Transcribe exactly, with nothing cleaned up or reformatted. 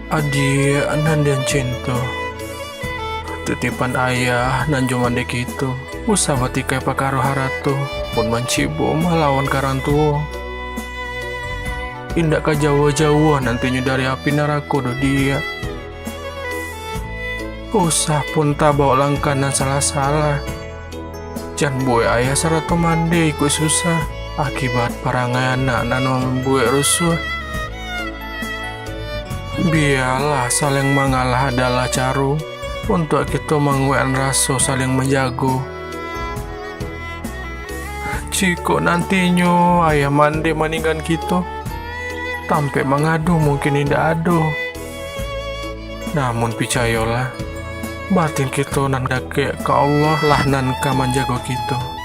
Adiak nan den cinto, titipan ayah nan jo mandeh kito, usah batikai pakaro harato, pun mancibo malawan karang tuo. Indak ka jauah-jauah nantinyo dari api narako doh, Diak. Usah pun tabawok langkah nan salah-salah. Jan buwek ayah sarato mandeh ikuik susah, akibat parangai anak nan mambuwek rusuah. Biyalah saling mangalah adalah caro untuak kito manguwekkan raso saling manjago. Jikok nantinyo ayah mandeh maninggan kito, tampek mangadu mungkin indak ado. Namun picayolah, batin kito nan dakek ka Allah lah nan ka manjago kito.